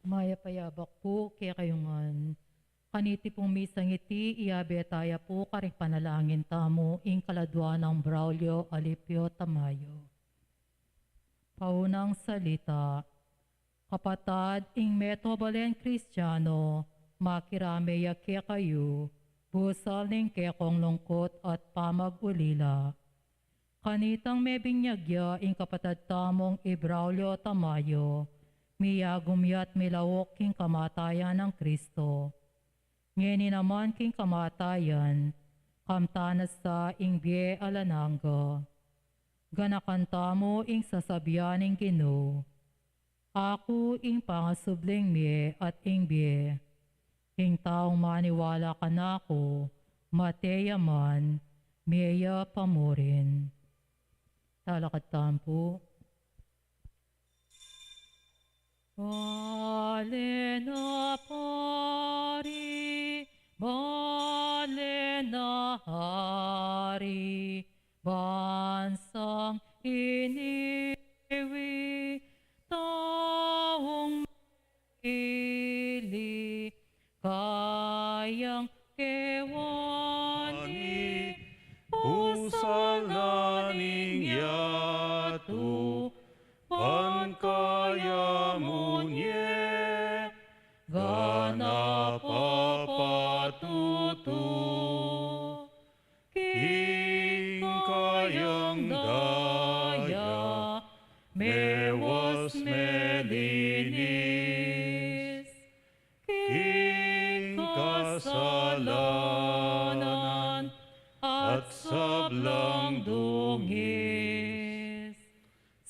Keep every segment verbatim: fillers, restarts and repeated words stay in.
Mayap a yabak pu kekayu ngan. Kaniti pung misang iti, iyabe taya pu karing panalangin tamu ing kaladua nang Braulio Alipio Tamayo. Paunang salita. Kapatad, ing metung a balen Kristiano, makirame ya kekayu busal ning kekong lungkut at pamag-ulila. Kanitang mebinyag ya ing kapatad tamung i Braulio Tamayo, miyagum ya't milauk king kamatayan nang Kristo. Ngeni naman king kamatayan, kamtan na sa ing bie alang angga. Ganakan tamu ing sasabian ning Ginu. Aku ing pangasubling mie at ing bie. Ing taung maniwala kanaku, mate ya man, mie ya pa murin. Talakad tamu pu. Bale na pari, bale na hari, bansang iniwi, taung mepili, kayang kewani, pusal na ning yatu, ban kaya mu nye, ganap a papatutu. King kayang daya, mewas melinis. King kasalanan at sablang dungis.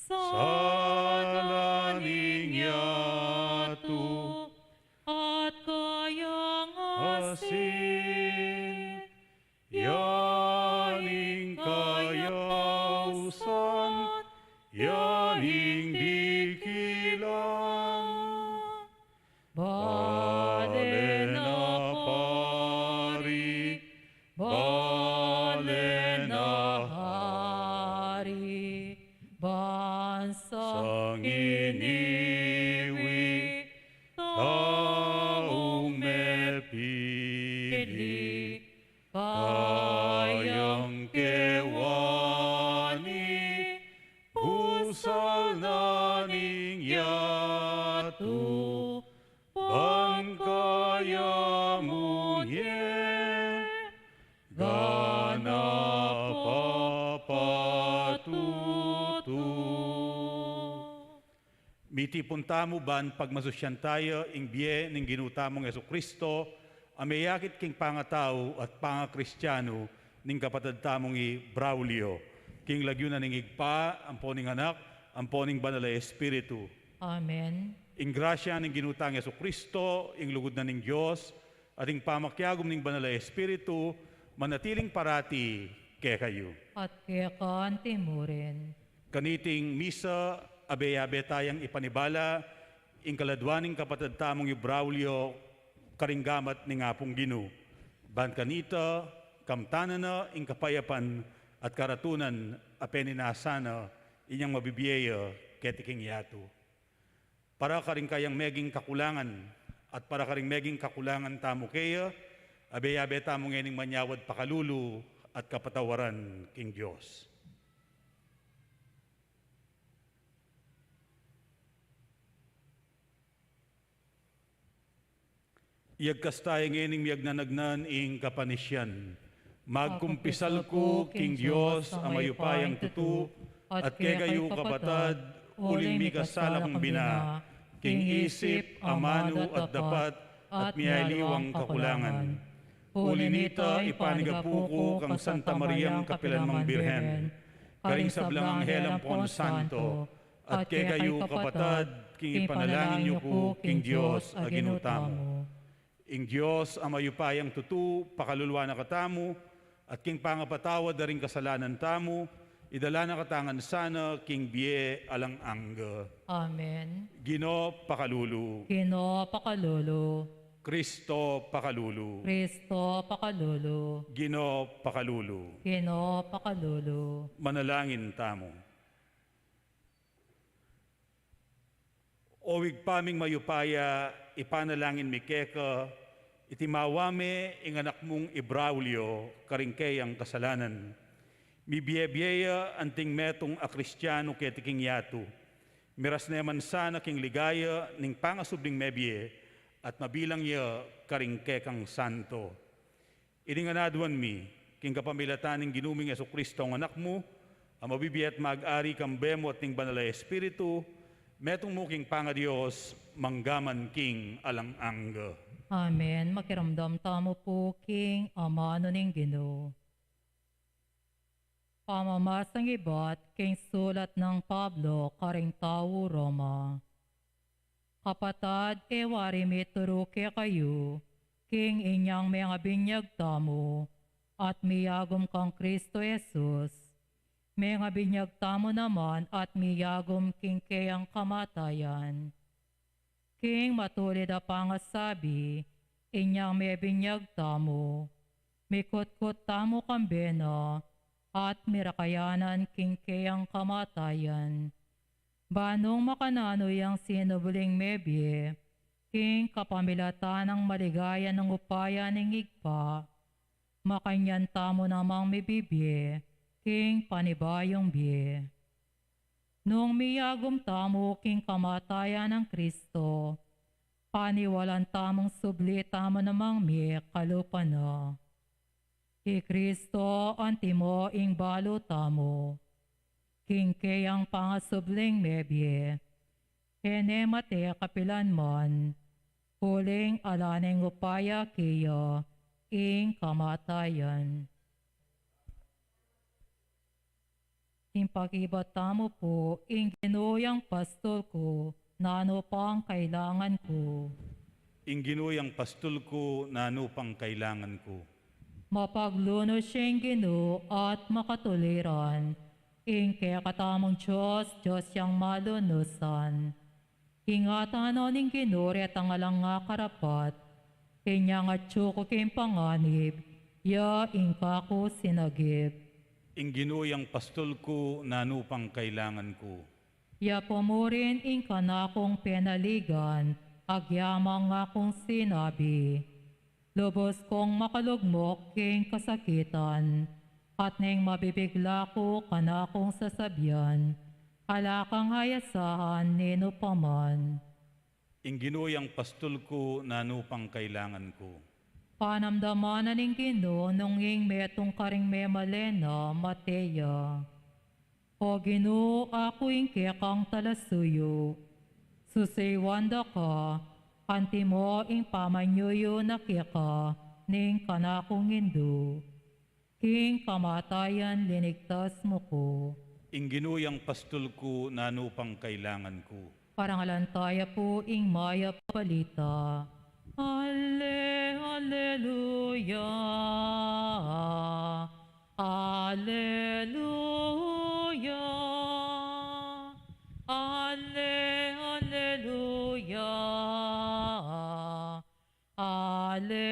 Sala ning yatu at kayang asin. Ya ning kayausan, ya ning dikilan. Bale na pari, bale na hari, bansang iniwi, taung mepili, kayang kewani, pusal na ning yatu, ban kaya mu nye, ganap a papatutu. Mitipun tamu ban pagmasusyan taya ing bie ning Ginu tamung Jesucristo, a meyakit king pangatau at pangakristianu ning kapatad tamung i Braulio, king lagyu na ning Ibpa, ampo ning Anak, ampo ning Banal a Espiritu. Amen. Ing grasya ning Ginu tang Jesucristo, ing lugud na ning Dios, at ing pamakiagum ning Banal a Espiritu, manatiling parati kekayu. At keka anti mu rin. Kaniting misa, abe-abe tayang ipanibala ing kaladua ning kapatad tamung i Braulio karing gamat ning Apung Ginu. Ban kanita, kamtan na na ing kapayapan at karatunan a peninasa na inyang mabibie ya keti king yatu. Para karing kayang meging kakulangan at para karing meging kakulangan tamu keya, abe-abe tamu ngening manyawad pakalulu at kapatawaran king Dios. Iyagkas taya ngening miyagnanagnan ing kapanisian. Magkumpisal ku king Dios a mayupayang tutu, at kekayu kapatad, uling mikasala kung bina, king isip, amanu at dapat, at miyaliwang kakulangan. Uli nita, ipanigapu ku kang Santa Mariang kapilanmang Birhen, karing sablang anghel ampon santo, at kekayu kapatad, king ipanalangin yu ku king Dios a Ginu tamu. Ing Dios a mayupayang tutu, pakaluluan na katamu, at king pangapatawad da ring kasalanan tamu, idala na katamu ngan sana king bie alang angga. Amen. Ginu pakalulu. Ginu pakalulu. Kristo pakalulu. Kristo pakalulu. Ginu pakalulu. Ginu pakalulu. Manalangin tamu. O Ibpa ming mayupaya, ipanalangin mi keka, iti mawa me ing anak mung i Braulio karing keyang kasalanan. Mibie-bie ya anting metung a Kristiano keti king yatu. Miras ne man sana king ligaya ning pangasubling mebie at mabilang ya karing kekang santo. Ini ngan aduan mi, king kapamilatan ning Ginu ming Jesucristo a Anak mu, a mabibie at mag-ari kambe mu at ning Banal a Espiritu, metung mu king pangaDios, mangga man king alang angga. Amen. Makiramdam tamu pu king amanu ning Ginu. Pamamasang ibat king sulat nang Pablo karing tau Roma. Kapatad, e wari mi turu kekayu, king inyang mengabinyag tamu at miyagum kang Kristo Jesus, mengabinyag tamu naman at miyagum king keyang kamatayan. King matulid a pangasabi, inyang mebinyag tamu, mikutkut tamu kambe na, at mirakayanan king keyang kamatayan. Ban nung makananu yang sinubling mebie, king kapamilatan nang maligaya nang upaya ning Ibpa, makanyan tamu namang mibibie, king panibayung bie. Nung miyagum tamu king kamatayan nang Kristo, paniwalan tamung subli tamu namang mie kalupa na. I Kristo antimo ing balu tamu, king keyang pangasubling mebie, e ne mate kapilan man, uling ala neng upaya keya ing kamatayan. Ipakibat tamu pu, ing Ginu yang pastul ku, nanu pang kailangan ku? Ing Ginu yang pastul ku, nanu pang kailangan ku? Mapaglunus ya ing Ginu at makatuliran, ing kekatamung Dios, Dios yang malunusan. Ingatan no ning Ginu retang alang akarapat, inyang atyu ku king panganib, ya ing kaku sinagip. Ing Ginu yang pastul ku, nanu pang kailangan ku? Ya pu murin ing kanakung penaligan, agyamang akung sinabi. Lubus kung makalugmok king kasakitan, at neng mabibigla ku kanakung sasabian, ala kang ayasahan ninu pa man. Ing Ginu yang pastul ku, nanu pang kailangan ku? Panamdaman na ning Ginu nung ing metung karing memale na mate ya. O Ginu, aku ing kekang talasuyu, susuyuan da ka, antimo ing pamanyuyu na keka ning kanakung indu. King kamatayan linigtas mu ku. Ing Ginu yang pastul ku, nanu pang kailangan ku? Parangalan taya pu ing mayap a balita. Ale, aleluya. Aleluya. Ale, aleluya. Aleluya.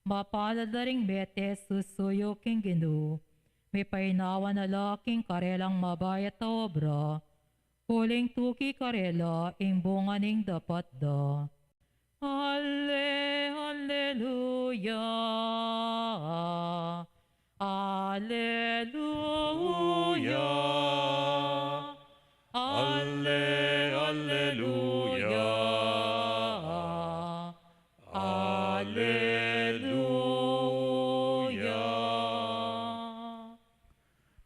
Mapalad la ring mete susuyu king Ginu, mipainawa na la king karelang mabayat a obra, uling tuki karela ing bunga ning dapat da. Ale, aleluya. Aleluya. Ale, aleluya. Aleluya.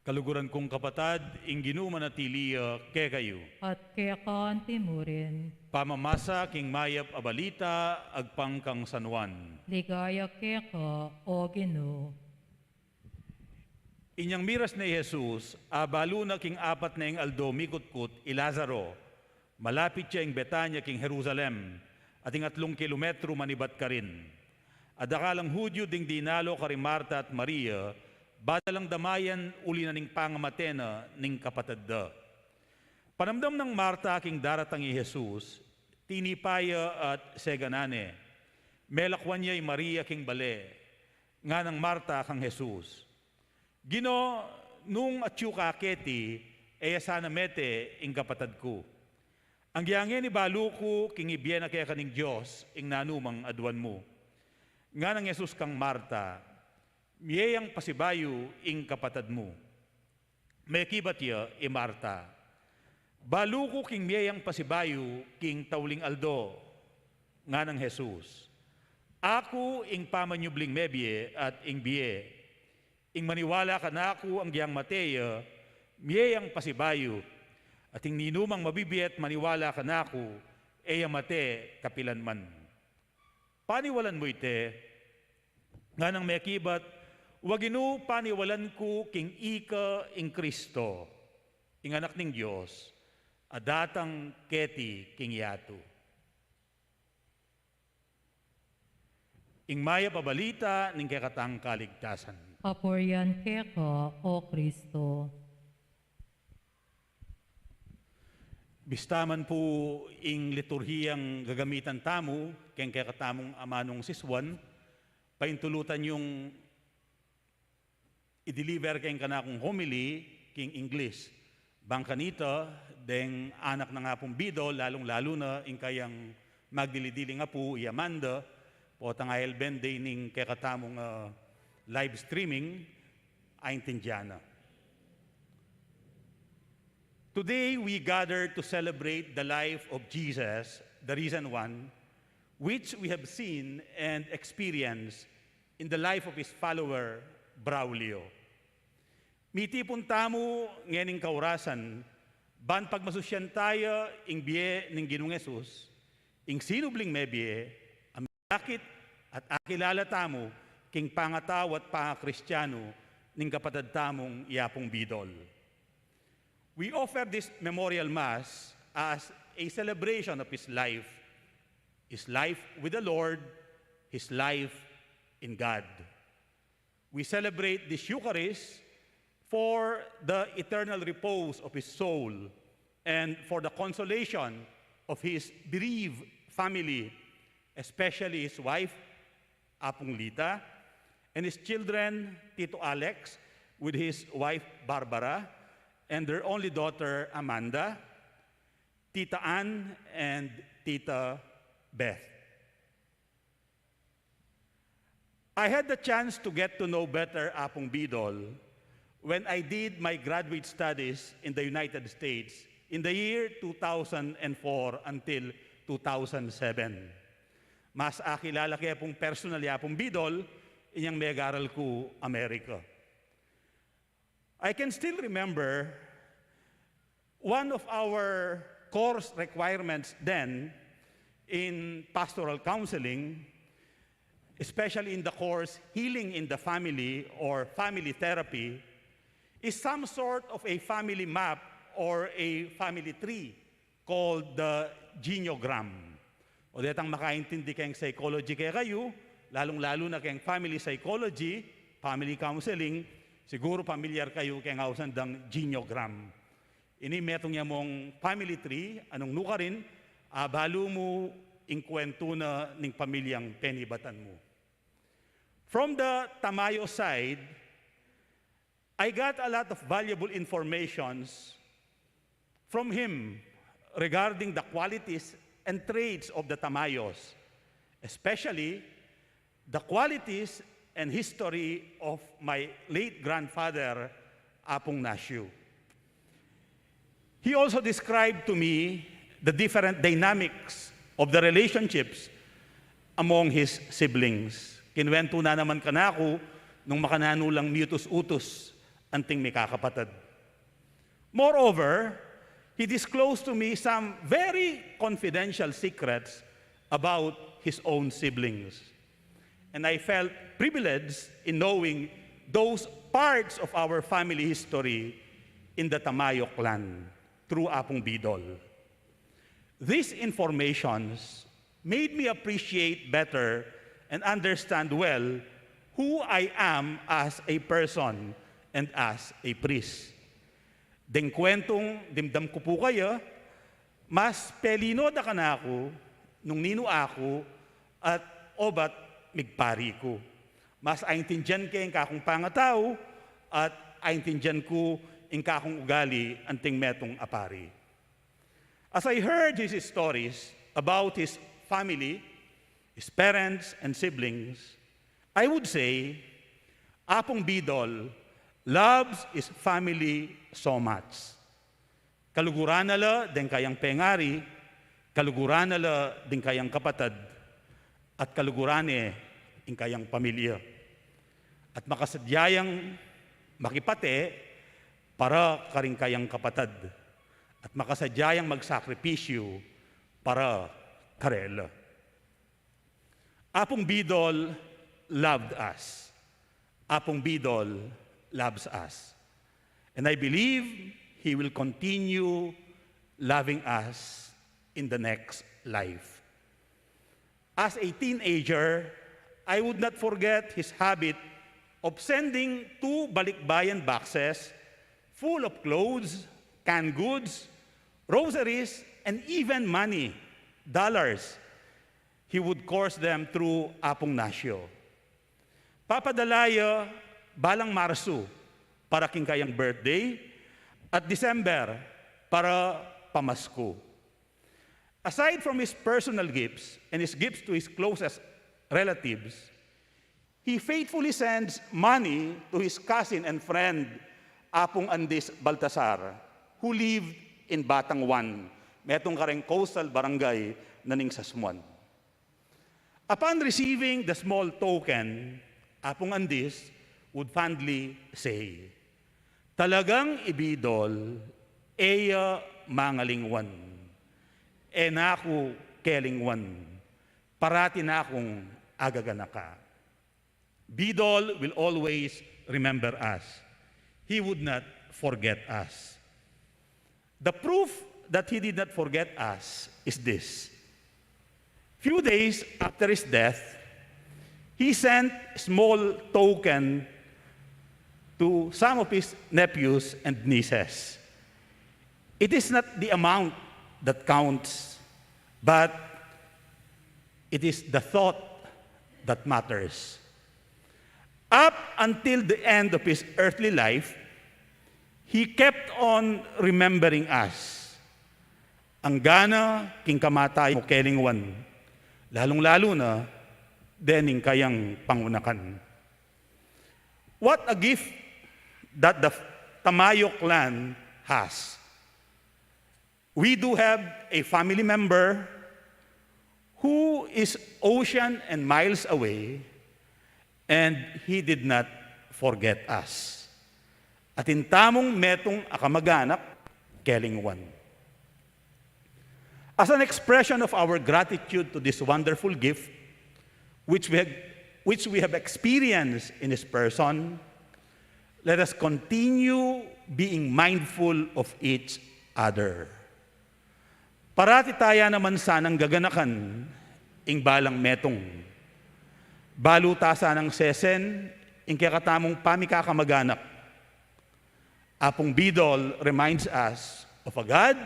Kaluguran kung kapatad, ing Ginu manatili ya kekayu. At keka anti mu rin. Pamamasa king mayap a balita agpang kang San Juan. Ligaya keka, o Ginu. Inyang miras ne i Jesus, abalu na king apat ne ing aldo mikutkut i Lazaro. Malapit ya ing Betania king Jerusalem, ating atlung kilometro manibat karin. Adakal a Judio ding dinalo kari Marta at Maria, balalang damayan uli na ning pangamate na ning kapatad da. Panamdam nang Marta king daratang i Jesus, tinipa ya at seganan ne. Melakwan ya i Maria king bale. Nganang Marta kang Jesus, Ginu, nung atyu ka keti, e ya sana mete ing kapatad ku. Anggiyang ngeni balu ku king ibie na keka ning Dios ing nanumang aduan mu. Nganang Jesus kang Marta, mie yang pasibayu ing kapatad mu. Mekibat ya i Marta, balu ku king mie yang pasibayu king tauling aldo. Nganang Jesus, aku ing pamanyubling mebie at ing bie. Ing maniwala kanaku anggiyang mate ya, mie yang pasibayu, at ing ninumang mabibie at maniwala kanaku, e ya mate kapilan man. Paniwalan mu ite? Nganang mekibat, wa Ginu, paniwalan ku king ika ing Kristo, ing Anak ning Dios, a datang keti king yatu. Ing mayap a balita ning kekatang kaligtasan. Kapurian keka, O Kristo. Bista man pu ing liturhiyang gagamitan tamu keng kekatamung amanung sisuan, paintulutan yung i-deliver keng kanakung homily king English. Bang kanita, deng anak nang Apung Bidol, lalung-lalu na ing kayang magdili-diling apu, i Amanda, potang aelben de ning kekatamung, ah, live streaming, aintindian na. Today, we gather to celebrate the life of Jesus, the risen one, which we have seen and experienced in the life of his follower, Braulio. Mitipun tamu ngening kaurasan, ban pagmasusyan taya ing bie ning Ginung Jesus, ing sinubling mebie, a miyakit at akilala tamu king pangatau at pangakristiyanu ning kapatad tamung i Apung Bidol. We offer this memorial mass as a celebration of his life, his life with the Lord, his life in God. We celebrate this Eucharist for the eternal repose of his soul and for the consolation of his bereaved family, especially his wife, Apung Lita, and his children, Tito Alex, with his wife, Barbara, and their only daughter, Amanda, Tita Ann, and Tita Beth. I had the chance to get to know better Apung Bidol when I did my graduate studies in the United States in the year two thousand four until two thousand seven. Mas akilala ke pung personal i Apung Bidol inyang megaral ku Amerika. I can still remember one of our course requirements then in pastoral counseling, especially in the course Healing in the Family or Family Therapy, is some sort of a family map or a family tree called the Geniogram. O detang makaintindi keng psychology kekayu, lalung-lalu na keng family psychology, family counseling, siguru pamilyar kayu keng ausan dang Geniogram. Ini metung ya mung family tree, a nung nukarin, abalu mu ing kwentu na ning pamilyang penibatan mu. From the Tamayo side, I got a lot of valuable informations from him regarding the qualities and traits of the Tamayos, especially the qualities and history of my late grandfather, Apung Nasyu. He also described to me the different dynamics of the relationships among his siblings. Kinuwento na naman kanaku nung makananu lang miutus-utus anting mikakapatad. Moreover, he disclosed to me some very confidential secrets about his own siblings. And I felt privileged in knowing those parts of our family history in the Tamayo clan through Apung Bidol. These informations made me appreciate better and understand well who I am as a person and as a priest. Deng kwentung dimdam ku pu kaya, mas pelino da kanaku nung ninu aku at obat migpari ku. Mas aintindian ke ing kakung pangatau at aintindian ku ing kakung ugali anting metung a pari. As I heard his stories about his family, his parents, and siblings, I would say, Apung Bidol loves his family so much. Kaluguran na la deng kayang pengari, kaluguran na la deng kayang kapatad, at kaluguran ne ing kayang pamilya. At makasadya yang makipate para karing kayang kapatad, at makasadya yang magsakripisyu para karela. Apung Bidol loved us. Apung Bidol loves us. And I believe he will continue loving us in the next life. As a teenager, I would not forget his habit of sending two balikbayan boxes full of clothes, canned goods, rosaries, and even money, dollars. He would course them through Apung Nasyo. Papadala ya balang Marsu para king kayang birthday at December para pamasku. Aside from his personal gifts and his gifts to his closest relatives, he faithfully sends money to his cousin and friend, Apung Andis Baltasar, who lived in Batang One, metung kareng coastal barangay na ning Sasmuan. Upon receiving the small token, Apung Andis would fondly say, "Talagang i Bidol, e ya mangalingwan. E na ku kelingwan. Parati na kung agaganaka." Bidol will always remember us. He would not forget us. The proof that he did not forget us is this. Few days after his death, he sent small token to some of his nephews and nieces. It is not the amount that counts, but it is the thought that matters. Up until the end of his earthly life, he kept on remembering us. Angga na king kamatayan mu kelingwan, lalung-lalu na dening kayang pangunakan. What a gift that the Tamayo clan has. We do have a family member who is ocean and miles away, and he did not forget us. Atin tamung metung a kamag-anak kelingwan. As an expression of our gratitude to this wonderful gift, which we have, which we have experienced in his person, let us continue being mindful of each other. Parati taya naman sanang gaganakan ing balang metung. Balu ta sanang sesen ing kekatamung pamikakamag-anak. Apung Bidol reminds us of a God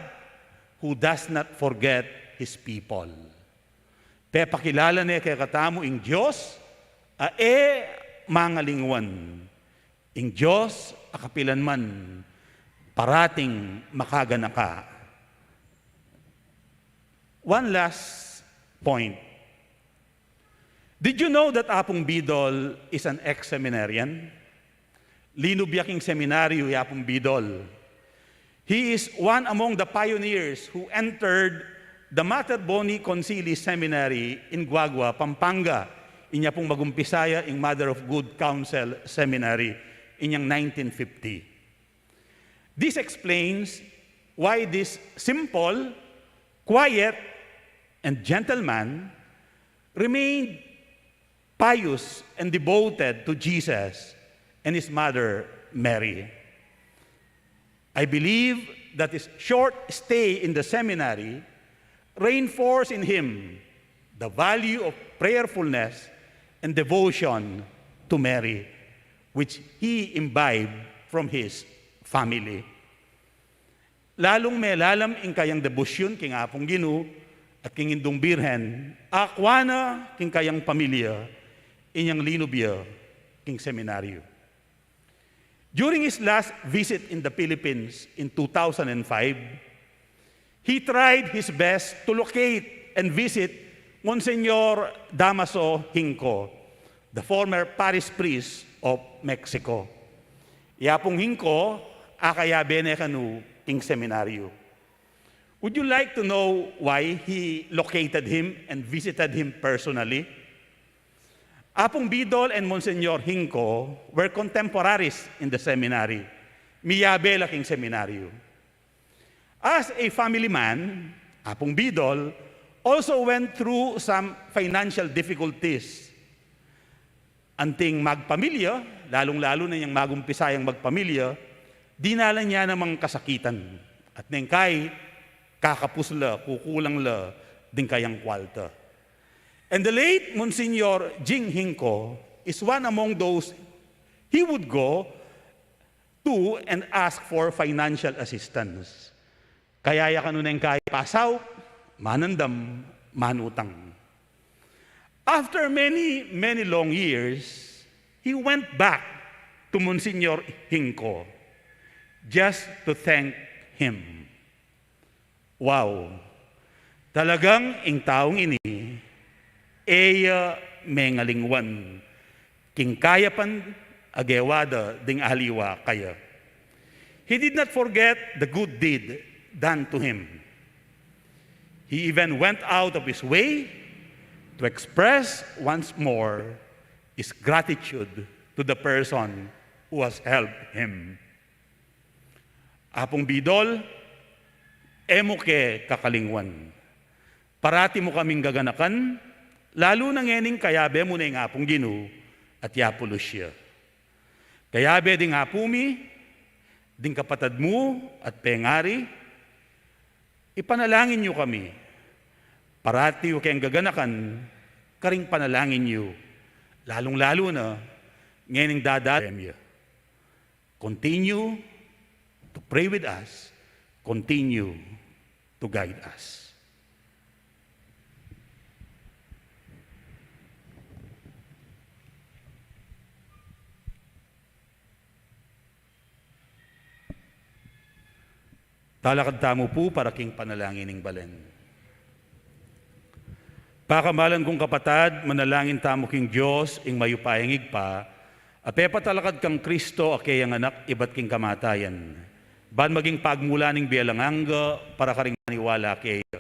who does not forget his people. Pepakilala ne kekatamu ing Dios a e mangalingwan. Ing Dios a kapilan man parating makaganaka. One last point. Did you know that Apung Bidol is an ex-seminarian? Linub ya king seminaryo i Apung Bidol. He is one among the pioneers who entered the Mater Boni Concili Seminary in Guagua, Pampanga. Inya pung magumpisaya ing Mother of Good Counsel Seminary inyang nineteen fifty. This explains why this simple, quiet, and gentle man remained pious and devoted to Jesus and his mother Mary. I believe that his short stay in the seminary reinforced in him the value of prayerfulness and devotion to Mary, which he imbibed from his family. Lalung melalam ing kayang debosyun king Apung Ginu at king Indung Birhen, akwa na king kayang pamilya inyang linub ya king seminaryo. During his last visit in the Philippines in two thousand and five, he tried his best to locate and visit Monsignor Damaso Hinco, the former parish priest of Mexico. I Apung Hinco, akayabe ne kanu king seminaryo. Would you like to know why he located him and visited him personally? Apung Bidol and Monsignor Hinco were contemporaries in the seminary. Miyabe la king seminaryo. As a family man, Apung Bidol also went through some financial difficulties. Anting magpamilya, lalung-lalu na yang magumpisa yang magpamilya, dinalan ya namang kasakitan. At neng kai, kakapus la, kukulang la ding kayang kwalta. And the late Monsignor Jing Hinco is one among those he would go to and ask for financial assistance. Kaya ya kanu neng kai pasaup, manandam, manutang. After many, many long years, he went back to Monsignor Hinco just to thank him. Wow! Talagang ing taung ini, e ya mengalingwan king kayapan a gewa da ding aliwa kaya. He did not forget the good deed done to him. He even went out of his way to express once more his gratitude to the person who has helped him. Apung Bidol, e mu ke kakalingwan. Parati mu kaming gaganakan, lalu na ngening kayabe mu ne ing Apung Ginu at yapulus ya. Kayabe ding apu mi, ding kapatad mu at pengari, ipanalangin yu kami. Parati yu keng gaganakan karing panalangin yu, lalung-lalu na ngening dadalan ya. Continue to pray with us. Continue to guide us. Talakad tamu pu para king panalangin ning balen. Pakamalan kung kapatad, manalangin tamu king Dios, ing mayupayang Ibpa, a pepatalakad kang Kristo a keyang Anak ibat king kamatayan, ban maging pagmulan ning bie alang angga para karing maniwala keya.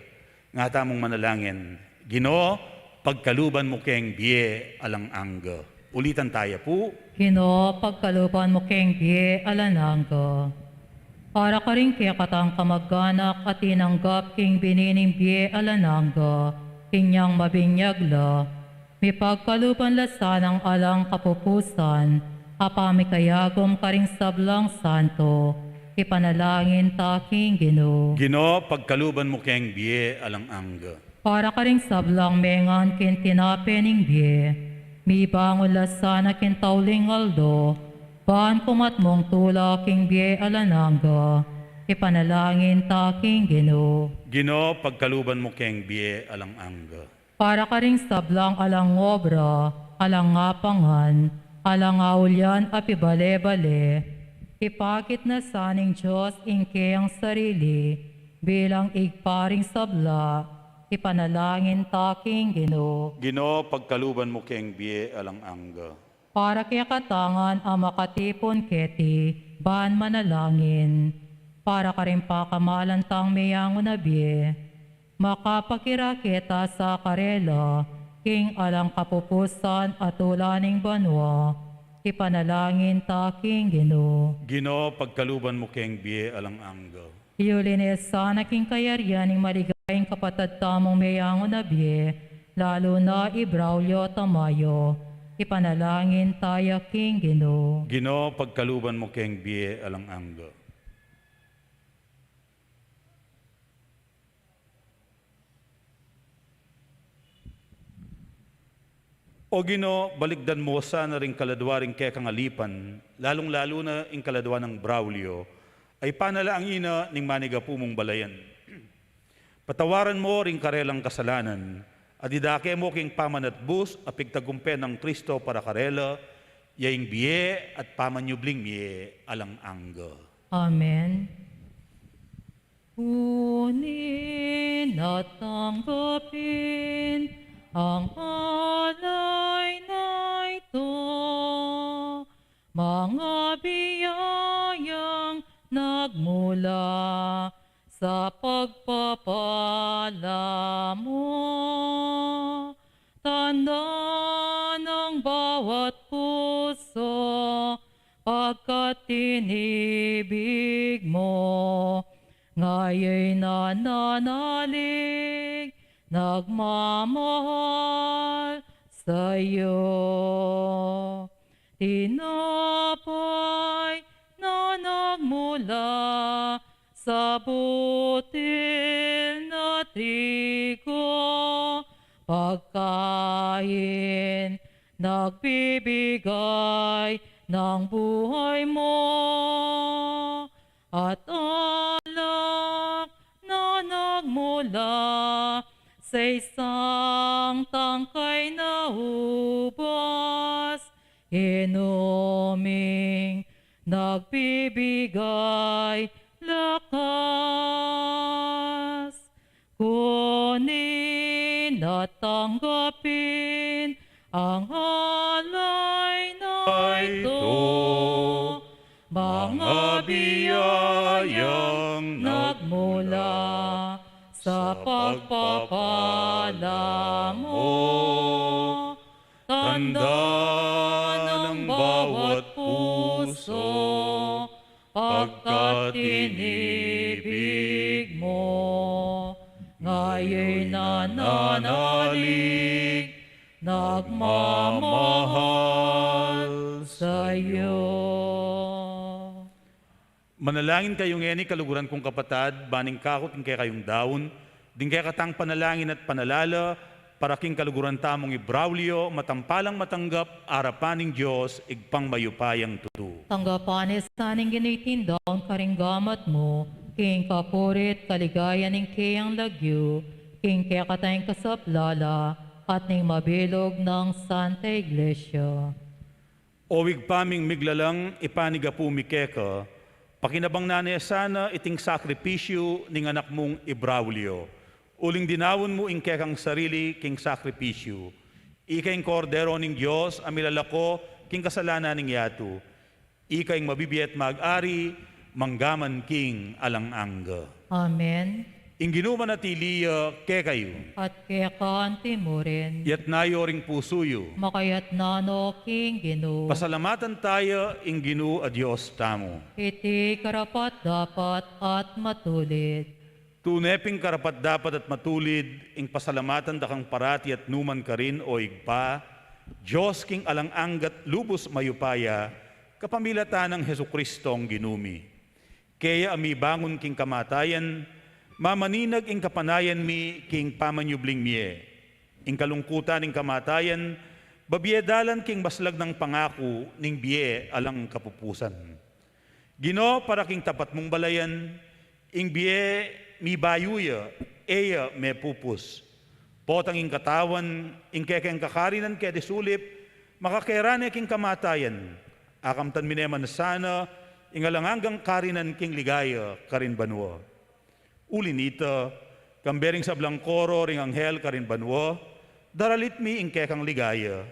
Nga tamung manalangin, Ginu, pagkaluban mu keng bie alang angga. Ulitan taya pu. Ginu, pagkaluban mu keng bie alang angga. Para karing kekatang kamag-anak a tinanggap king bini ning bie alang angga, inyang mabinyag la, mipagkaluban la sanang alang kapupusan a pamikayagum karing sablang santo, ipanalangin ta king Ginu. Ginu, pagkaluban mu keng bie alang angga. Para karing sablang mengan king tinape ning bie, mibangun la sana king tauling aldo, ban kumat mung tula king bie alang angga, ipanalangin ta king Ginu. Ginu, pagkaluban mu keng bie alang angga. Para karing sablang alang obra, alang apangan, alang aulian a pibale-bale, ipakit na sa ning Dios ing keyang sarili, bilang Ibpa ring sabla, ipanalangin ta king Ginu. Ginu, pagkaluban mu keng bie alang angga. Para kekatang a makatipun keti, ban manalangin. Para karing pakamalan tang meyangu na bie, makapakirake ta sa karela, king alang kapupusan a tula ning banua, ipanalangin ta king Ginu. Ginu, pagkaluban mu keng bie alang angga. Yuli ne sana king kayarian ning maligayang kapatad tamung meyangu na bie, lalu na i Braulio Tamayo, ipanalangin taya king Ginu. Ginu, pagkaluban mu keng bie alang angga. O Ginu, balikdan mu sana ring kaladua ring kekang alipan, lalung-lalu na ing kaladua nang Braulio, a ipanalangin na ning manigapu mung balayan. Patawaran mu ring karelang kasalanan, at idake mu king pamanatbus a pigtagumpe nang Kristo para karela, Ya ing bie at pamanyubling mie alang angga. Amen. Kunin at tanggapin ang alay na ito, mga biyayang nagmula sa pagpapala mo. Tanda ng bawat puso, pagkat inibig mo, ngaya'y nananalig, nagmamahal sa'yo. Tinapay na nagmula sa butil na trigo, pagkain nagbibigay ng buhay mo, at alak na nagmula sa isang tangkay na ubas, inuming nagbibigay lakas. Kunin at tanggapin ang alay na ito, mga biyayang nagmula sa pagpapala mo. Tanda ng bawat puso, pagkat inibig mo, ngaya'y nananalig, nagmamahal sa'yo. Manalangin kayu ngeni, kaluguran kung kapatad, ban ing kakut king kekayung daun, ding kekatang panalangin at panalala, para king kaluguran tamung i Braulio, matampalang matanggap arapan ning Dios, Ibpang mayupayang tutu. Tanggapan na sa ning Ginu iting daun karing gamat mu, king kapurian at kaligayan ning keyang lagyu, king kekatang kasaplalan, at ning mabilug nang Santa Iglesia. O Ibpa ming miglalang, ipanigapu mi keka, pakinabang na ne sana iting sakripisyu ning anak mung i Braulio, uling dinaun mu ing kekang sarili king sakripisyu. Ika ing Kordero ning Dios a milalako king kasalanan ning yatu. Ika ing mabibie at mag-ari mangga man king alang angga. Amen. Ing Ginu manatili ya kekayu. At keka anti mu rin. Iyatas yu ring pusu yu. Makayatas na no king Ginu. Pasalamatan taya ing Ginu a Dios tamu. Iti karapat-dapat at matulid. Tune ping karapat-dapat at matulid ing pasalamatan da kang parati at nu man karin, o Ibpa, Dios king alang angga at lubus mayupaya, kapamilatan nang Jesucristong Ginu mi. Keya a mibangun king kamatayan, mamaninag ing kapanayan mi king pamanyubling mie. Ing kalungkutan ning kamatayan, babie dalan king maslag nang pangaku ning bie alang kapupusan. Ginu, para king tapat mung balayan, ing bie mibayu ya, e ya mepupus. Potang ing katawan, ing kekeng kakarinan keti sulip, makakera ne king kamatayan. Akamtan mi ne man sana ing alang anggang karinan king ligaya karin banua. Uli nita, kambe ring sablang koro ring anghel karin banua, daralit mi ing kekang ligaya.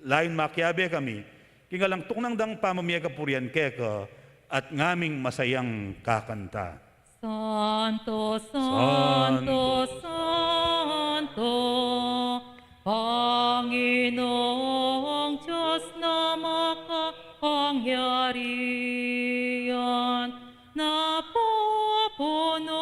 Layun makiabe kami king alang tuknang dang pamamie kapurian keka at ngaming masayang kakanta. Santo, santo, santo, Panginoong Diyos na makapangyarihan, napupuno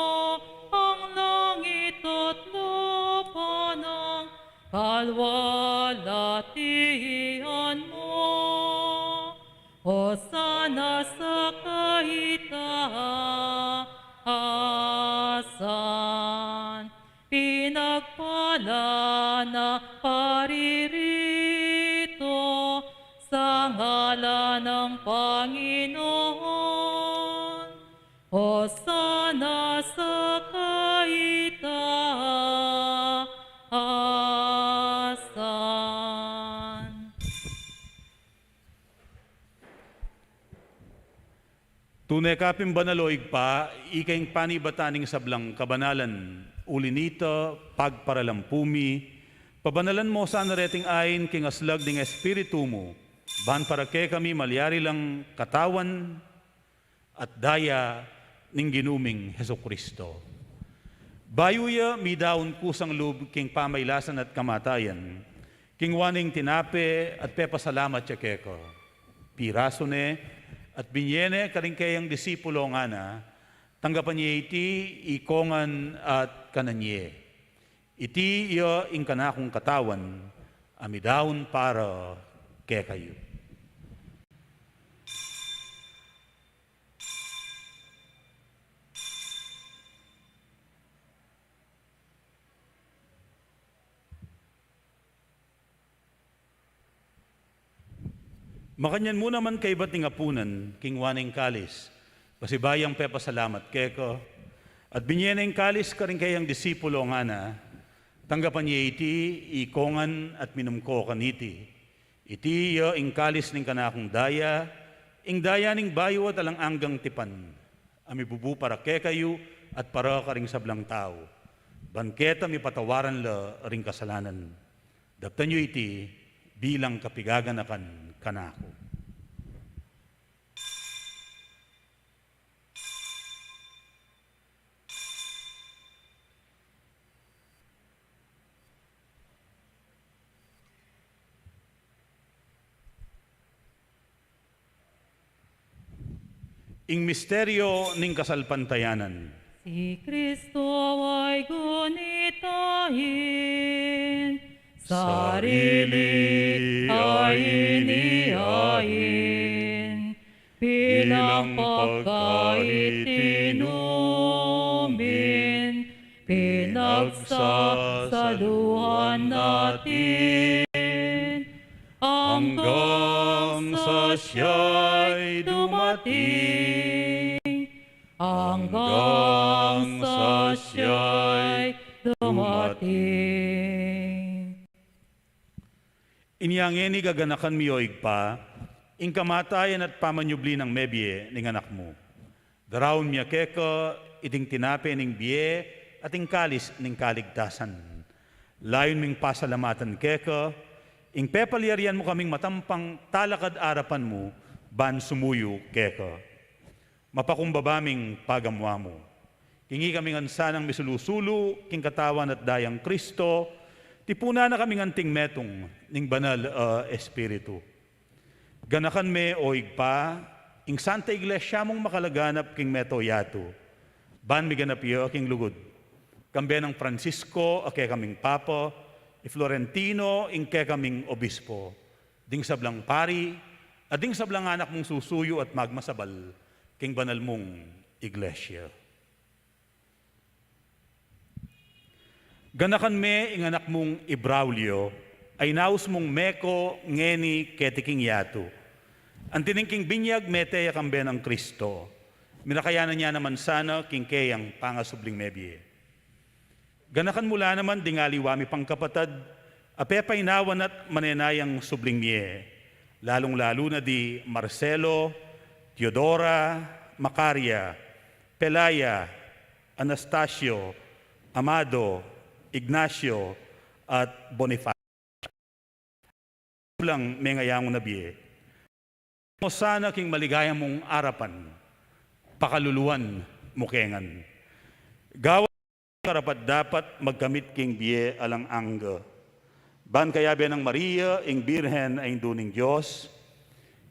ang langit at lupa ng kalwalatian mo. Hosana sa kaitaasan, pinagpala na paririto sa ngalan ng Panginoon. Hosana sa kaitaasan. Tune ka pin banal, o Ibpa, ika ing panibatan ning sablang kabanalan. Uli nita, pagparalampu mi, pabanalan mo sana reting ain king aslag ning Espiritu mu, ban para kekami malyari lang katawan at daya ning Ginu ming Jesucristo. Bayu ya midaun kusang lub king pamailasan at kamatayan, kinua ne ing tinape at pepasalamat ya keka. Pirasu ne at binye ne karing keyang disipulo, ngana: Tanggapan ye iti ikong ngan at kanan ye. Iti ya ing kanakung katawan a midaun para kekayu. Makanyan mu naman kaybat ning apunan, kinua ne ing kalis, pasibayu yang pepasalamat keka, at binye ne ing kalis karing keyang disipulo, ngana: Tanggapan ye iti ikong ngan at minum ko kaniti. Iti ya ing kalis ning kanakung daya, ing daya ning bayu at alang anggang tipan, a mibubu para kekayu at para karing sablang tau, ban keta mipatawaran la ring kasalanan. Daptan yu iti bilang kapigaganakan kanaku. Ing misteryo ning kasalpantayanan. Si Kristo ay gunitain, sarili ay iniain, bilang pagkain inumin, pinagsasaluhan natin, hanggang sa siya'y dumating, hanggang sa siya'y dumating. Inya ngeni gaganakan mi, o Ibpa, ing kamatayan at pamanyubli nang mebie ning Anak mu. Daraun mi ya keka iting tinape ning bie at ing kalis ning kaligtasan. Layun ming pasalamatan keka ing pepalyarian mu kaming matampang talakad arapan mu ban sumuyu keka. Mapakumbaba ming pagamuan mu. King ikami ngan sanang misulu-sulu king katawan at dayang Kristo, tipunan na kaming anting metung ning Banal a Espiritu. Ganakan me, o Ibpa, ing Santa Iglesia mung makalaganap king mabilug a yatu, ban miganap ya king lugud, kambe nang Francisco a kekaming Papa, i Florentino ing kekaming Obispo, ding sablang pari, at ding sablang anak mung susuyu at magmasabal king banal mung Iglesia. Ganakan me ing anak mung i Braulio, a inaus mung meko ngeni keti king yatu. Anti ning king binyag mete ya kambe nang Kristo, mirakayanan ya naman sana king keyang pangasubling mebie. Ganakan mu la naman ding aliwa mi pang kapatad a pepainawan at manenayang subling mie, lalung-lalu na di Marcelo, Teodora, Macaria, Pelaya, Anastasio, Amado, Ignacio, at Bonifacio. Lang mengayangu na bie. Mo sana king maligaya mung arapan, pakaluluan mu ke ngan. Gawan karapat-dapat magkamit king bie alang angga. Ban kayabe nang Maria, ing Birhen a Indu ning Dios,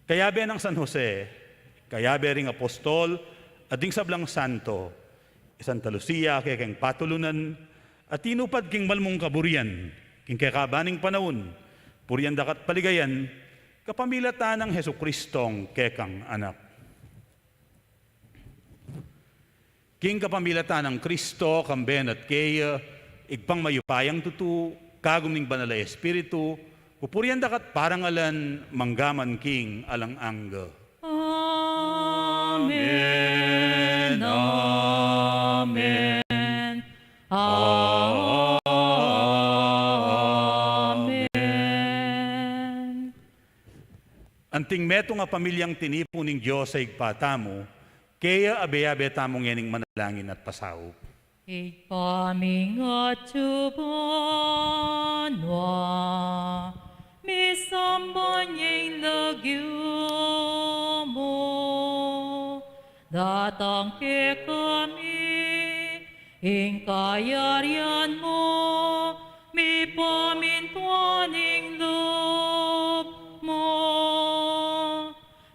kayabe nang San Jose, kayabe ring apostol, at ding sablang santo, i Santa Lucia a kekeng patulunan, a tinupad king malmung kaburian king kekaban ning panaun, purian daka at paligayan, kapamilatan nang Jesucristong kekang Anak. King kapamilatan nang Kristo, kambe na at keya, Ibpang mayupayang tutu, kagum ning Banal a Espiritu, pupurian daka at parangalan mangga man king alang angga. Amen, amen, amen. Anting metung a pamilyang tinipu ning Dios a Ibpa tamu, Kaya abe-abe tamu ngening manalangin at pasaup. Ibpa mi, atiu ka banua, misamban ya ing lagyu mu, datang kekami ing kayarian mu, mipamintuan ing lub mu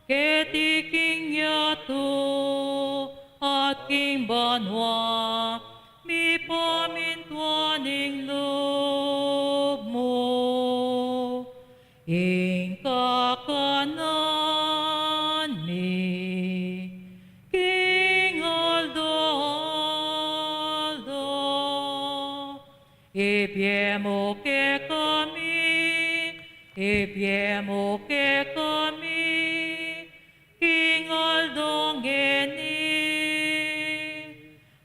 keti king yatu at king banua. Mipamintuan ing lub mu. Ing kakanan mi king aldo-aldo ibie mu kekami, ibie mu kekami king aldo ngeni,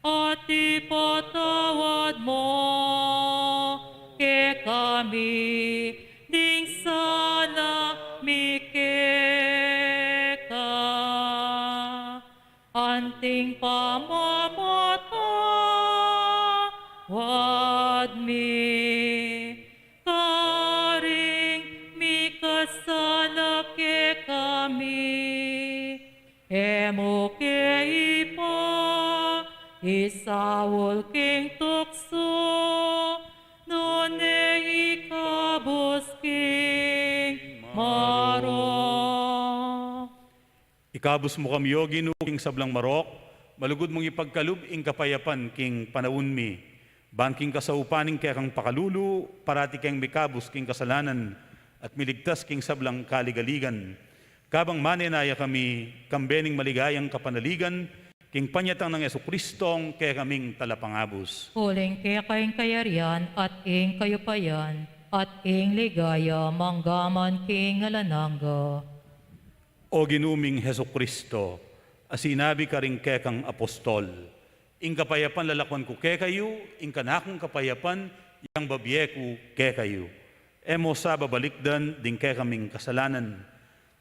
at ipatawad mu kekami ding sala mi keka, anting pamamatawad mi karing mikasala kekami. E mu ke ipaisaul king tuksu, nune ikabus king marok. Ikabus mu kami, O Ginu, king sablang marok, malugud mung ipagkalub ing kapayapan king panaun mi. Ban king kasaupan ning kekang pakalulu, parati keng mikabus king kasalanan at miligtas king sablang kaligaligan. Kabang manenaya kami, kambe ning maligayang kapanaligan, king panyatang nang Jesucristong kekaming Talapangabus. Uling keka ing kayarian, at ing kayupayan, at ing ligaya, mangga man king alang angga. O Ginu ming Jesucristo, a sinabi karing kekang apostol, ing kapayapan lalakwan ku kekayu, ing kanakung kapayapan yang babie ku kekayu. E mu sa babalikdan ding kekaming kasalanan,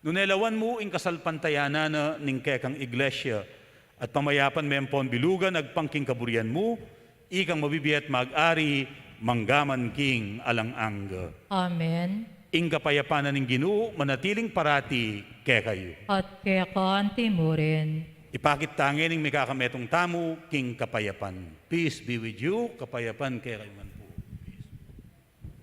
nune lawan mu ing kasalpantayanan na ning kekang iglesia, at pamayapan me ampon bilugan agpang king kaburian mu, ikang mabibie at mag-ari mangga man king alang angga. Amen. Ing kapayapan na ning Ginu manatiling parati kekayu. At keka anti mu rin. Ipakit ta ngening mikakametung tamu king kapayapan. Peace be with you. Kapayapan kekayu man pu.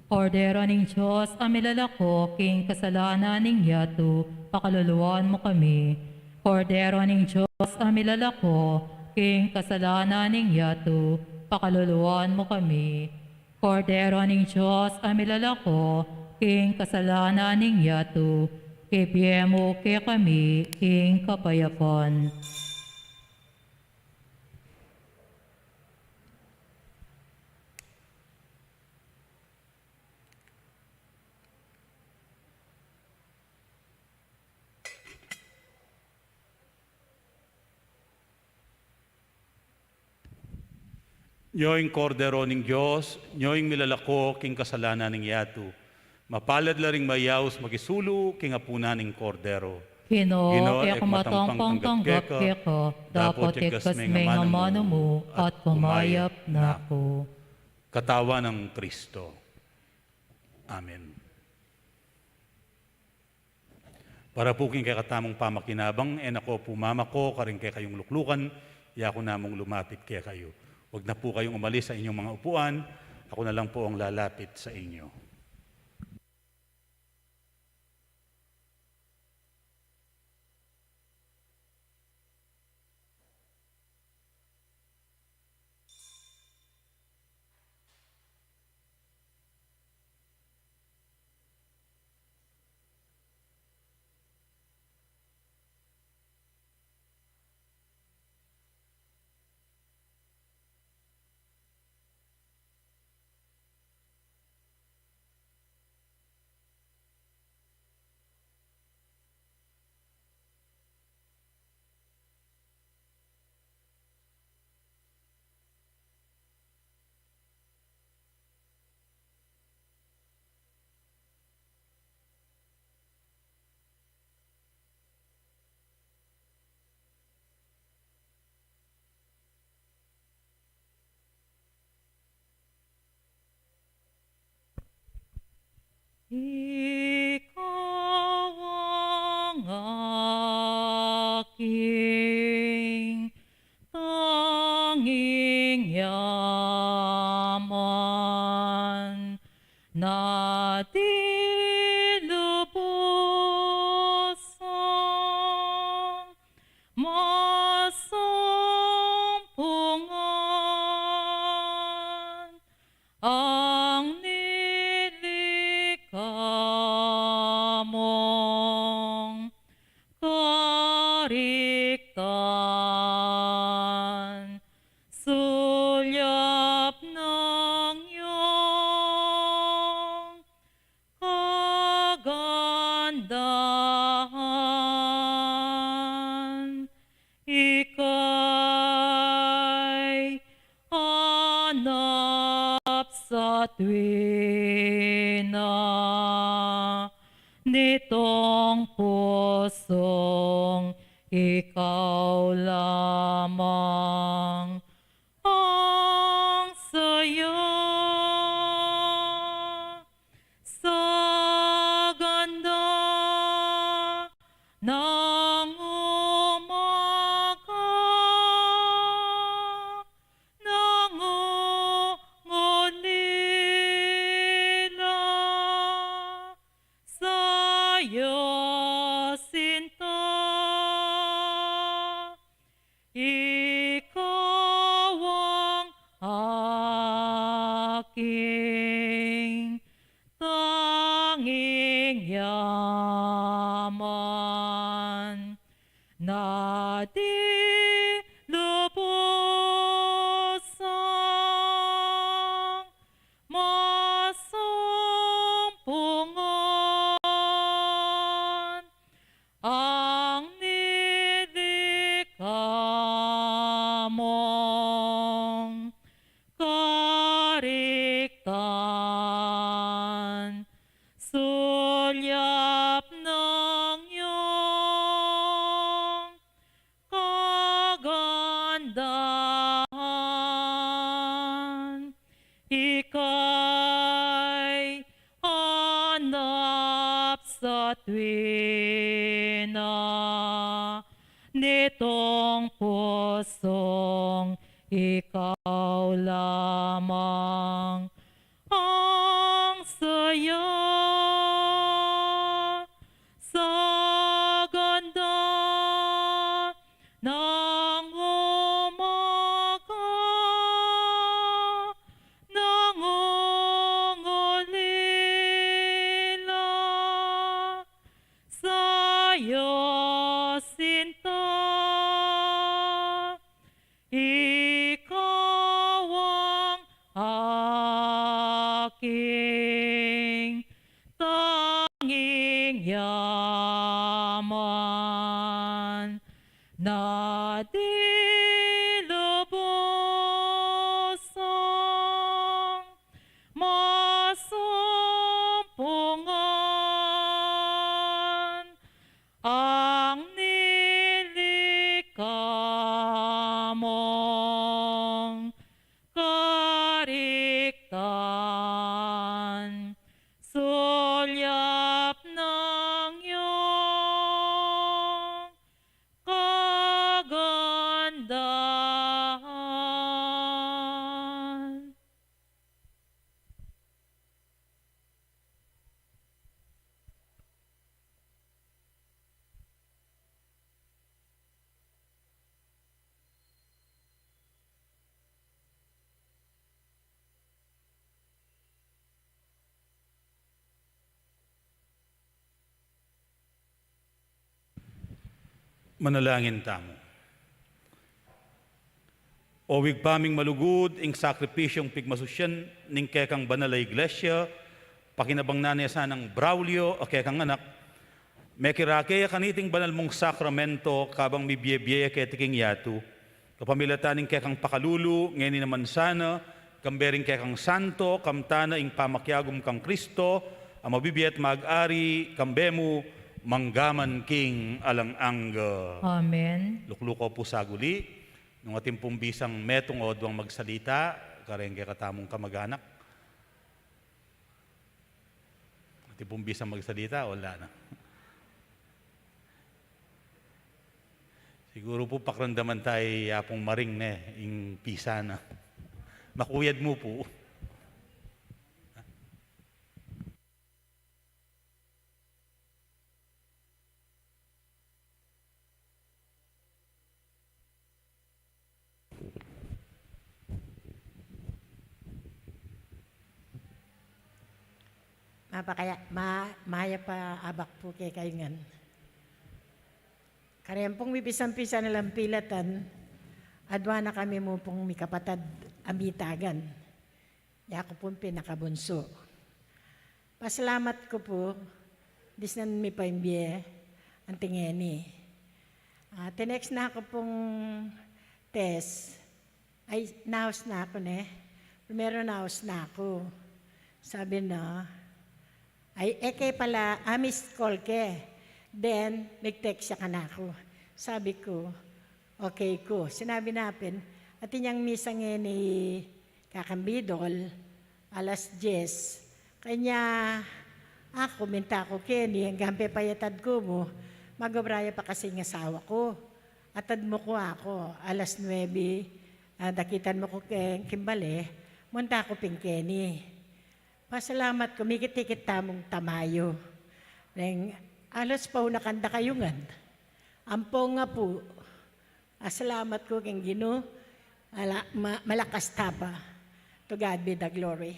Kordero ning Dios, a milalako king kasalanan ning yatu, pakaluluan mu kami. Kordero ning Dios, a milalako king kasalanan ning yatu, pakaluluan mu kami. Kordero ning Dios, a milalako king kasalanan ning yatu, ibie mu kekami ing kapayapan. Nyo ing Kordero ning Dios, nyo ing milalako king kasalanan ning yatu. Mapalad la ring mayaus makisulu king apunan ning Kordero. Ginu, e ku matampang tanggap keka, dapot igkas me ing amanu mu, at kumayap na ku. Katawan nang Kristo. Amen. Para pu king kekatamung pamakinabang, e na ko pu mamako karing kekayung luklukan, yaku na mung lumapit kekayu. Huwag na pu kayung umalis sa inyong mga upuan, aku na lang pu ang lalapit sa inyo. Ikaw ang aking tanging yaman na di lubusang masumpungan ang nilikha mong kariktan, sulap ng iyong kagandahan. Ika'y hanap sa tuwina nitong pusong ikaw lamang ang saya. Sa ganda ng umaga, nangungulila sa'yo, sinta. Ikaw ang aking tanging yaman na di lubusang masumpungan ang nilikha mong kariktan, sulap ng iyong kagandahan. Ika'y hanap sa tuwina nitong pusong ikaw lamang ang saya. Sa ganda ng umaga, nangungulila sa'yo, sinta. Ikaw ang aking tanging yaman na di lubusang masumpungan ang nilikha mong kariktan, sulap ng iyong kagandahan. Manalangin tamu. O Ibpa ming malugud, ing sakripisyung pigmasusyan ning kekang banal a Iglesia, pakinabang na ne sanang Braulio a kekang anak, mekirake ya kaniting banal mung sakramento kabang mibie-bie ya keti king yatu. Kapamilatan ning kekang pakalulu, ngeni naman sana, kambe ring kekang santo, kamtan na ing pamakiagum kang Kristo, a mabibie at mag-ari, kambe mu, mangga man king alang angga. Amen. Luklukan pu sa guli, nung atin pung bisang metung o duang magsalita, kareng kekatamung kamag-anak. Atin pung bisang magsalita, wala na. Siguru pu pakiramdaman taya pung maring ne ing pisa na. Makuyad mu pu. Mapakaya, ma-, mayap a abak pu kekayu ngan. Kareng pung mibisang pisa na lang pilatan, adua na kami mu pung mikapatad a mitagan. Yaku pung pinakabunsu. Pasalamat ku pu, disnan mi pa ing bie, anti ngeni. Ah, tinext na ku pung test. Ay, naus na ku ne. Primero naus na ku. Sabi na, ay, e ke pala, ah, missed call ke. Then, nag-text ya kanaku. Sabi ku, okay ku. Sinabi na pin, atin yang misa ngeni kakambidol, alas dyes. Kanya aku, minta ku keni, anggang pepayatad ku mu, magobra ya pa kasi ing asawa ku. Atad mu ku aku, alas nuebe, ah, dakitan mu ku keng kimbale, munta ku pin keni. Pasalamat ku, mikit-ikit tamung tamayu. Neng, alas pau na kanda kayu ngan. Ampo nga pu, ah, salamat ku keng Ginu, ala, ma-, malakas ta pa. To God be the glory.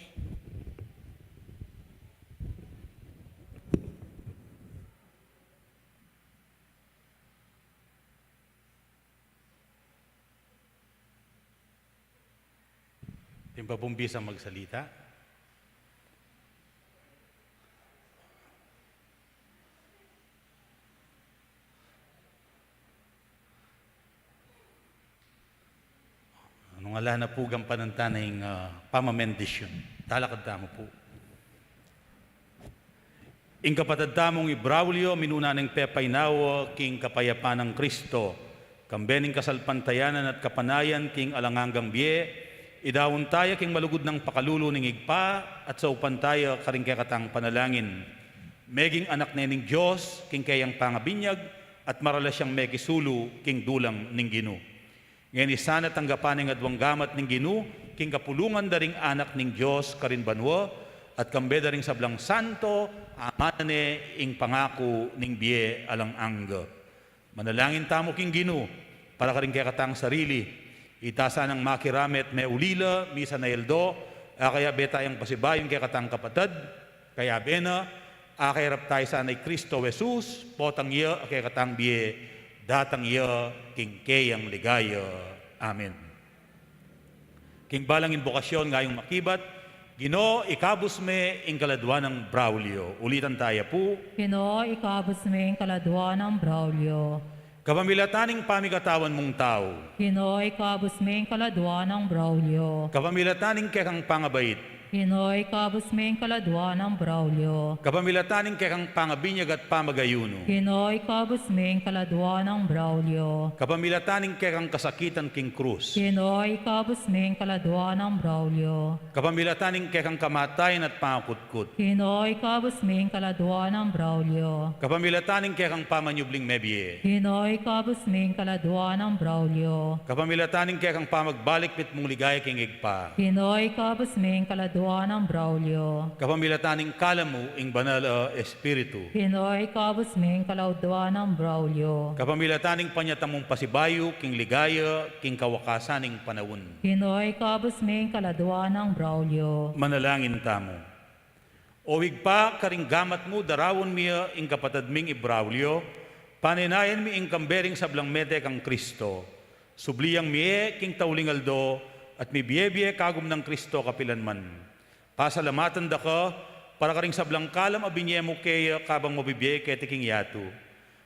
Atin pa pung bisang magsalita? Nung ala na pu, gampanan ta na ing, ah, pamamendisyon. Talakad tamu pu. Ing kapatad tamung i Braulio, minuna neng pepainawa king kapayapan nang Kristo, kambe ning kasalpantayanan at kapanayan king alang anggang bie, idaun taya king malugud nang pakalulu ning Ibpa, at saupan taya karing kekatang panalangin. Meging anak ne ning Dios king keyang pangabinyag, at maralas yang mekisulu king dulang ning Ginu. Ngeni sana tanggapan ne ing aduang gamat ning Ginu king kapulungan da ring anak ning Dios karin banua, at kambe da ring sablang santo, amanan ne ing pangaku ning bie alang angga. Manalangin tamu king Ginu para karing kekatang sarili. Ita sanang makiramit meulila, misan a aldo, a kayabe tayang pasibayu ing kekatang kapatad, kayabe na, a kayarap taya sana i Kristo Jesus, potang iya a kekatang bie, datang iya king keyang ligaya. Amen. King balang imbokasyon ngayung makibat, Ginu, ikabus me ing kaladua nang Braulio. Ulitan taya pu. Ginu, ikabus me ing kaladua nang Braulio. Kapamilatan ning pamikatawan mung tau. Ginu, ikabus me ing kaladua nang Braulio. Kapamilatan ning kekang pangabait. Ginu, ikabus me ing kaladua nang Braulio. Kapamilatan ning kekang pangabinyag at pamagayunu. Ginu, ikabus me ing kaladua nang Braulio. Kapamilatan ning kekang kasakitan king krus. Ginu, ikabus me ing kaladua nang Braulio. Kapamilatan ning kekang kamatayan at pangakutkut. Ginu, ikabus me ing kaladua nang Braulio. Kapamilatan ning kekang pamanyubling mebie. Ginu, ikabus me ing kaladua nang Braulio. Kapamilatan ning kekang pamagbalik mitmung ligaya king Ibpa. Ginu, ikabus me ing kaladua nang Braulio. Kapamilatan ning kalamu ing Banal a Espiritu. Ginu, ikabus me ing kaladua nang Braulio. Kapamilatan ning panyatang mung pasibayu king ligaya king kawakasan ning panaun. Ginu, ikabus me ing kaladua nang Braulio. Manalangin tamu. O Ibpa, karing gamat mu, daraun mi ya ing kapatad ming i Braulio, paninayan mi ing kambe ring sablang mete kang Kristo. Subli yang mie king tauling aldo, at mibie-bie kagum nang Kristo kapilan man. Pasalamatan da ka para karing sablang kalam a binie mu keya kabang mabibie keti king yatu.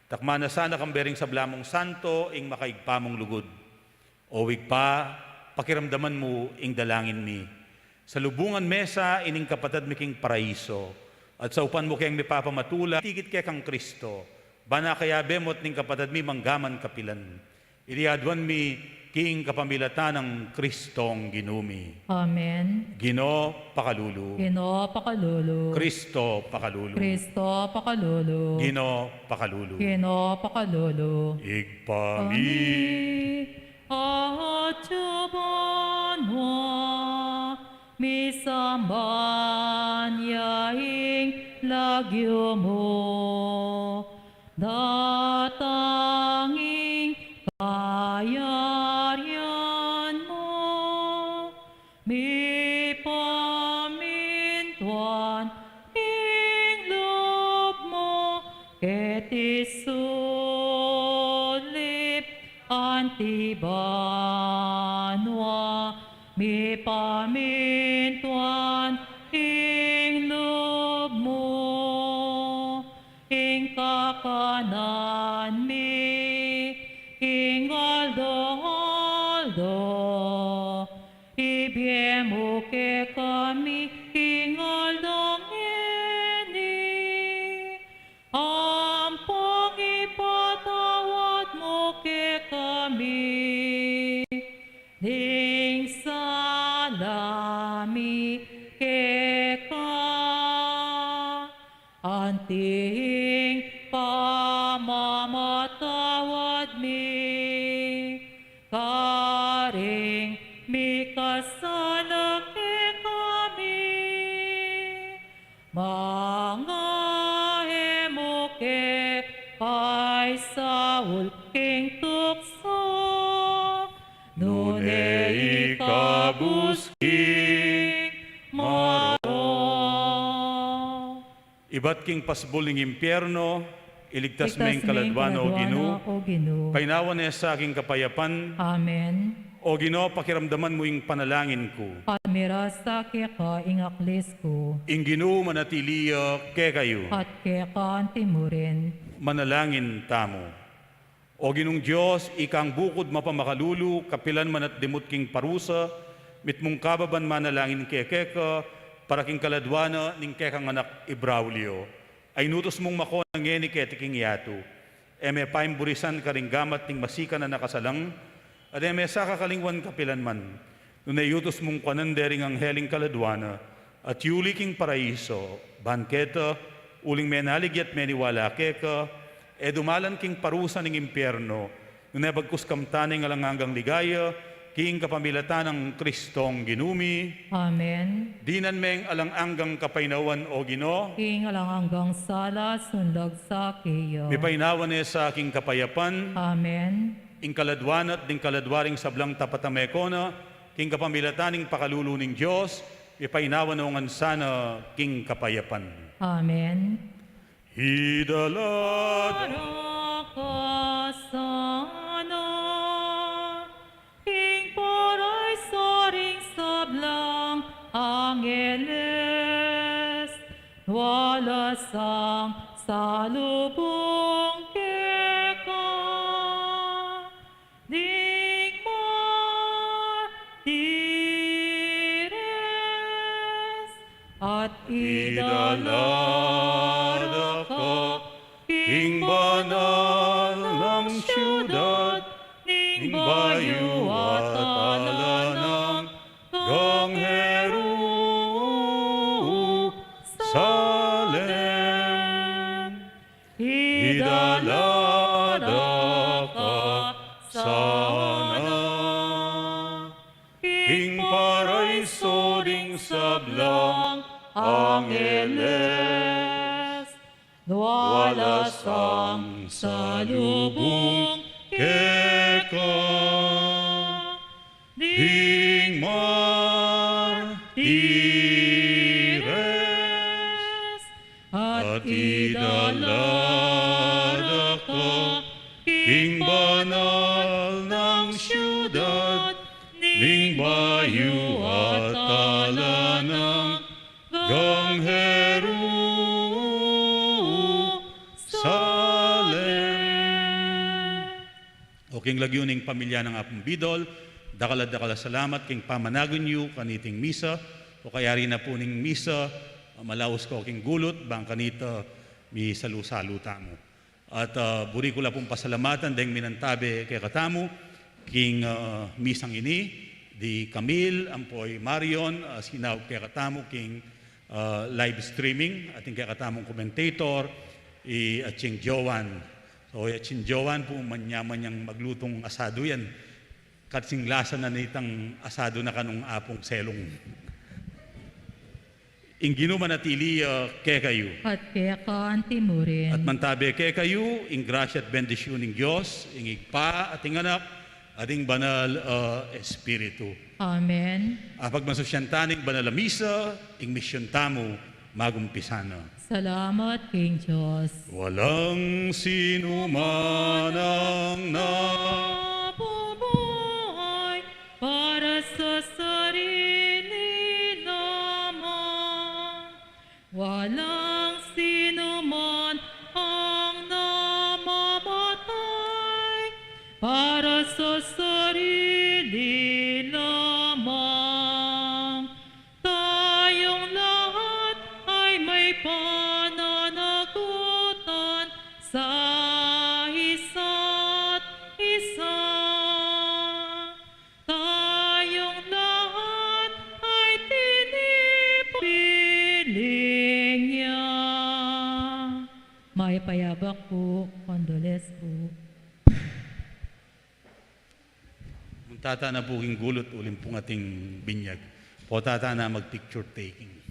Takman na sana kambe ring sabla mung santo ing makaigpa mung lugud. O Ibpa, pakiramdaman mu ing dalangin mi. Salubungan me sa ining kapatad mi king paraiso, at saupan mu keng mipapamatula tikit kekang Kristo, ban a kayabe mu at ning kapatad mi manggaman kapilan. Iti aduan mi King kapamilatan nang Kristong Ginu mi. Amen. Ginu, pakalulu. Ginu, pakalulu. Kristo, pakalulu. Kristo, pakalulu. Ginu, pakalulu. Ginu, pakalulu. Ibpa mi, atsu ka banua, misamban ya ing lagyu mu, datang ing kayarian mu, mipamintuan ing lub mu keti sulip anti banua, mipamintuan ing lub mu. Ing kakanan mi king aldo-aldo, ibie mu kekami king aldo ngeni. Ampong ipatawad mu kekami ding sala mi keka, anti ing pamamatawad mi karing mikasala kekami. Manga e mu ke paisaul king tuksu, nune ikabus king marok. Ibat king pasbul ning impierno, iligtas me ing kaladua na, O Ginu. Painawa ne sa king kapayapan. Amen. O Ginu, pakiramdaman mu ing panalangin ku. At mirasa keka ing aklis ku. Ing Ginu manatili ya kekayu. At keka anti mu rin. Manalangin tamu. O Ginung Dios, ikang bukud mapamakalulu, kapilan man at dimut king parusa, mitmung kababan manalangin keka, para king kaladua na ning kekang anak i Braulio, a inutus mung makona ngeni keti king yatu. E me paimburisan karing gamat ning masikan a nakasalang, at e me sakakalingwan kapilan man. Nune iutus mung kuanan dering angheling kaladua na, at yuli king paraiso, ban keta, uling menaligyat meniwala keka, e dumalan king parusa ning impierno, nune bagkus kamtan ing alang anggang ligaya, king kapamilatan nang Kristong Ginu mi. Amen. Dinan meng alang anggang kapainawan, O Ginu. Ing alang anggang sala, sunlag sa keya. Mipainawa ne sa king kapayapan. Amen. Ing kaladua na at ding kaladua ring sablang tapat a mekona, king kapamilatan ning pakalulu ning Dios, mipainawa no ngan sana king kapayapan. Amen. Idala da ka sana king paraiso ring sablang angeles, wala sang salubung keka ding martires, at idala da ka king banal nang siudad ning bayu at ala nang gang Jerusalem. Idala da ka sana king paraiso ding sablang angeles, wala sang salubung keka ding martires, at idala da ka king banal nang siudad ning bayu at ala nang gang Jerusalem. O king lagyu ning pamilya nang Apung Bidol, dakal a dakal a salamat king pamanagun yu kaniting misa, o kayari na pu ning misa, malaus ko king gulut, bang kanita misalu-salu tamu. At, ah, buri ku la pung pasalamatan deng minantabe kekatamu, King, ah, misang ini, di Camille, ampo i Marion, ah, sinaup kekatamu king, ah, live streaming, atin kekatamung commentator, i Atsing Joan. So, i Atsing Joan pu, manyaman yang maglutung asado yan. Katsing lasa na nitang asado na kanung Apung Selung. Ing Ginu manatili ya kekayu. At keka anti mu rin. At mantabe kekayu ing grasya at bendisyun ning Dios, ing Ibpa at ing Anak at ing Banal a Espiritu. Amen. Apagmasusyan ta ning banal a misa, ing misyon tamu magumpisa na. Salamat king Dios. Walang sinuman ang na Nabubuhay para sa sarili naman. Walang sinuman ang namamatay para sa sarili lamang. Tayong lahat ay may pananagutan sa isa't isa. Tayong lahat ay tinipiling niya. Mayap a abak pu, condolence pu. Munta tana pu king gulut, uling pung ating binyag. Potata na mag-picture taking.